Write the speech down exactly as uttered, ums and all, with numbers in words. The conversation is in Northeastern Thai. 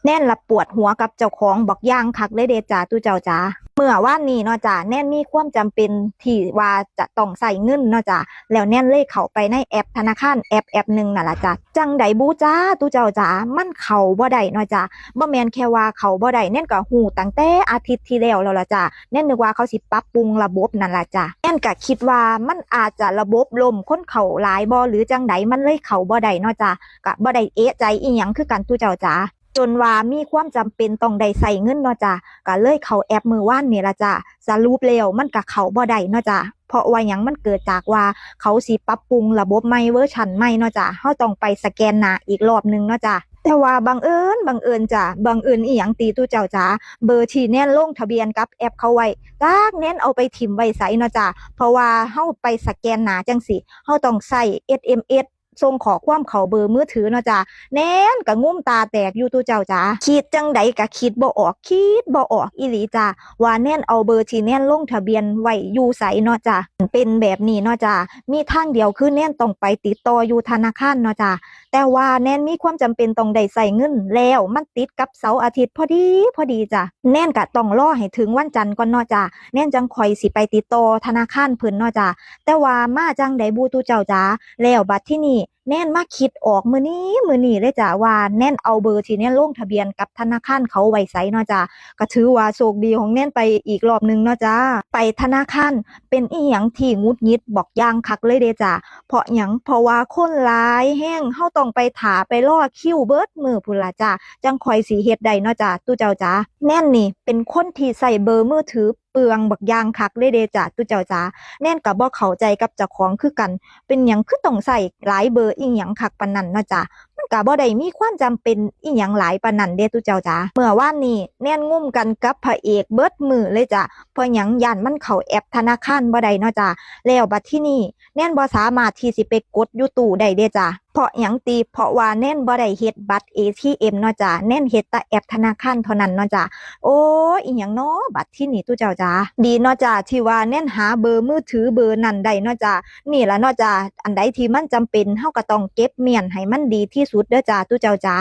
แนนละปวดหัวกับเจ้าของบักอย่างคักเลยเด้จ้า ตุ๊เจ้าจ๋า เมื่อวานนี้เนาะจ้า แนนมีความจำเป็นที่ว่าจะต้องใช้เงินเนาะจ้า แล้วแนนเลยเข้าไปในแอปธนาคารแอปแอปหนึ่งนั่นล่ะจ้า จั่งใดบุจ้า ตุ๊เจ้าจ๋า มันเข้าบ่ได้เนาะจ้า บ่แม่นแค่ว่าเข้าบ่ได้ แนนก็ฮู้ตั้งแต่อาทิตย์ที่แล้วแล้วล่ะจ้า แนนนึกว่าเขาสิปรับปรุงระบบนั่นล่ะจ้า แนนก็คิดว่ามันอาจจะระบบล่ม คนเข้าหลายบ่หรือจั่งใด มันเลยเข้าบ่ได้เนาะจ้า ก็บ่ได้เอะใจอีหยังคือกัน ตุ๊เจ้าจ๋า จนว่ามีความจำเป็นต้องได้ใช้เงินเนาะจ้า ก็เลยเข้าแอปมื้อวานนี่ล่ะจ้า สรุปแล้วมันก็เข้าบ่ได้เนาะจ้า เพราะว่าหยัง มันเกิดจากว่าเขาสิปรับปรุงระบบใหม่ เวอร์ชันใหม่เนาะจ้า เราต้องไปสแกนหน้าอีกรอบหนึ่งเนาะจ้า แต่ว่าบังเอิญ บังเอิญจ้า บังเอิญอีหยังติตุ๊เจ้าจ๋า เบอร์ที่แนนลงทะเบียนกับแอปเขาไว้ จักแนนเอาไปถิ่มไว้ไสเนาะจ้า เพราะว่าเราไปสแกนหน้าจั่งซี้ เราต้องใช้ เอสเอ็มเอส ส่งข้อความเข้าเบอร์มือถือเนาะจ้า แนนก็งุ้มตาแตกอยู่ตุ๊เจ้าจ๋า คิดจั่งใดก็คิดบ่ออก คิดบ่ออกอีหลีจ้า ว่าแนนเอาเบอร์ที่แนนลงทะเบียนไว้อยู่ไสเนาะจ้า เป็นแบบนี้เนาะจ้า มีทางเดียวคือแนนต้องไปติดต่ออยู่ธนาคารเนาะจ้า แต่ว่าแนนมีความจำเป็นต้องได้ใช้เงิน แล้วมันติดกับเสาร์อาทิตย์พอดี พอดีจ้า แนนก็ต้องรอให้ถึงวันจันทร์ก่อนเนาะจ้า แนนจั่งค่อยสิไปติดต่อธนาคารเพิ่นเนาะจ้า แต่ว่ามาจั่งใดบุตุ๊เจ้าจ๋า แล้วบัดที่นี่แนนมาคิดออกมื้อนี้ มื้อนี้เลยจ้า ว่าแนนเอาเบอร์ที่แนนลงทะเบียนกับธนาคารเขาไว้ไสเนาะจ้า ก็ถือว่าโชคดีของแนนไปอีกรอบหนึ่งเนาะจ้า ไปธนาคารเป็นอีหยังที่หงุดหงิดบักอย่างคักเลยเด้จ้า เพราะหยัง เพราะว่าคนหลายแฮง เราต้องไปท่าไปรอคิวเบิดมื้อพู้นล่ะจ้า จั่งค่อยสิเฮ็ดได้เนาะจ้า ตุ๊เจ้าจ๋า แนนนี่เป็นคนที่ใช้เบอร์มือถือเปลืองบักอย่างคักเลยเด้จ้า ตุ๊เจ้าจ๋า แนนก็บ่เข้าใจกับเจ้าของคือกัน เป็นหยังคือต้องใช้หลายเบอร์อีหยังคักปานนั้นเนาะจ้า มันก็บ่ได้มีความจำเป็นอีหยังหลายปานนั้นเด้ตุ๊เจ้าจ๋า เมื่อวานนี้แนนงุ้มกันกับพระเอกเบิดมื้อเลยจ้า เพราะหยัง ย้านมันเข้าแอปธนาคารบ่ได้เนาะจ้า แล้วบัดที่นี่แนนบ่สามารถที่สิไปกดอยู่ตู้ได้เด้จ้า เพราะหยังติ เพราะว่าแนนบ่ได้เฮ็ดบัตร เอทีเอ็ม เนาะจ้า แนนเฮ็ดแต่แอปธนาคารเท่านั้นเนาะจ้า โอ้ย อีหยังน้อบัดที่นี่ตุ๊เจ้าจ๋า ดีเนาะจ้า ที่ว่าแนนหาเบอร์มือถือเบอร์นั้นได้เนาะจ้า นี่ล่ะเนาะจ้า อันใดที่มันจำเป็น เราก็ต้องเก็บเมี้ยนให้มันดีที่สุดเด้อจ้า ตุ๊เจ้าจ๋า